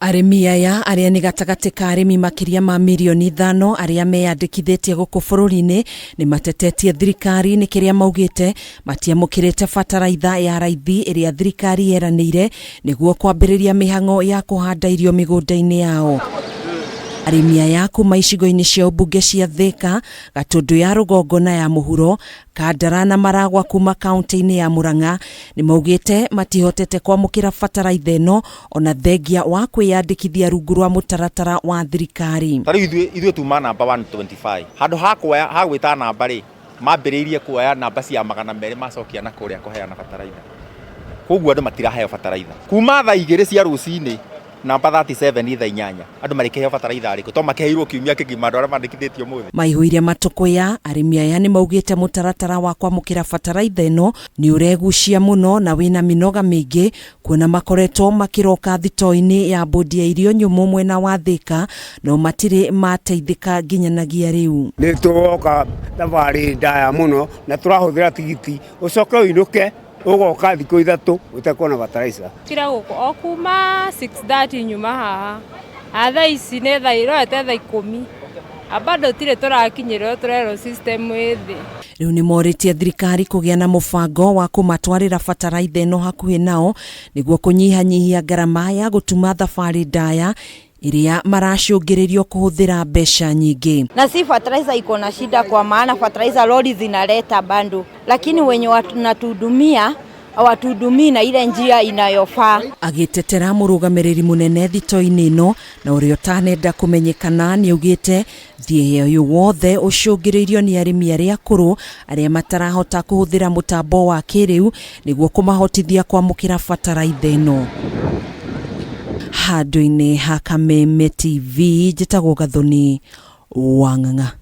Arĩmi aya arĩa nĩ gatagatĩ ka arĩmi makĩria ma mirioni ithano arĩa meyandĩkithĩtie gũkũ bũrũri-inĩ nĩ matetetie thirikari nĩ kĩrĩa maugĩte matiamũkĩrĩte bataraitha ya raithi ĩrĩa thirikari yeranĩire nĩguo kwambĩrĩria mĩhang'o ya kũhanda irio mĩgũnda-inĩ yao. Arĩmi aya kuma icigo-inĩ cia ũmbunge cia Thĩka, Gatũndũ ya rũgongo na ya mũhuro, Kandara na Maragwa kuma kaunti-inĩ ya Murang'a nĩ maugĩte matihotete kwamũkĩra bataraitha ĩno ona thengia wa kwĩyandĩkithia rungu rwa mũtaratara wa thirikari. Ta rĩu ithuĩ ithuĩ tuma namba 125 handũ ha kuoya ha gwĩta namba rĩ, mambĩrĩirie kuoya namba cia 200 macokia na kũrĩa kũheana bataraitha. Koguo andũ matiraheo bataraitha kuma thaa 2 cia rũcinĩ, namba 37 thaa 8 andũ marĩkĩheo bataraitha arĩkũ? To makĩheirwo kiumia kĩgima andũ arĩa mandĩkithĩtio ũmũthĩ. Maihũire matũkũya, arĩmi aya nĩ maugĩte mũtaratara wa kwamũkĩra bataraitha ĩno nĩ ũregucia mũno na wĩna mĩnoga mĩingĩ kuona makoretwo makĩroka thitoo-inĩ ya mbũndi ya irio nyũmũ mwena wa Thĩka no matirĩ mateithĩka nginyanagia rĩu. Nĩ tũroka thabarĩ ndaya mũno na tũrahũthĩra tigiti ũcoke ũinũke ũgoka thikũ 3 ũtekuona bataraica. Kira gũkũ o kuma 6:30 nyuma haha na thaa ici nĩ thaa irorete thaa 10 na bado tirĩ tũrakinyĩrwo, tũrerwo system ĩ thĩ. Rĩu nĩ morĩtie thirikari kũgĩa na mũbango wa kũmatwarĩra bataraitha ĩno hakuhĩ nao nĩguo kũnyihanyihia ngarama ya gũtuma thabarĩ ndaya ĩrĩa maracũngĩrĩrio kũhũthĩra mbeca nyingĩ. Na si fertilizer iko na shida, kwa maana fertilizer lori zinaleta bado, lakini wenye wanatuhudumia hawatuhudumii na ile njia inayofaa. Agĩtetera mũrũgamĩrĩri mũnene thito-inĩ ĩno na ũrĩa ũtanenda kũmenyekana nĩ augĩte thiĩ ũyũ wothe ũcũngĩrĩirio nĩ arĩmi arĩa akũrũ arĩa matarahota kũhũthĩra mũtambo wa kĩrĩu nĩguo kũmahotithia kwamũkĩra bataraitha ĩno. Handũ-inĩ ha Kameme TV, njĩtagwo Gathoni Wang'ang'a.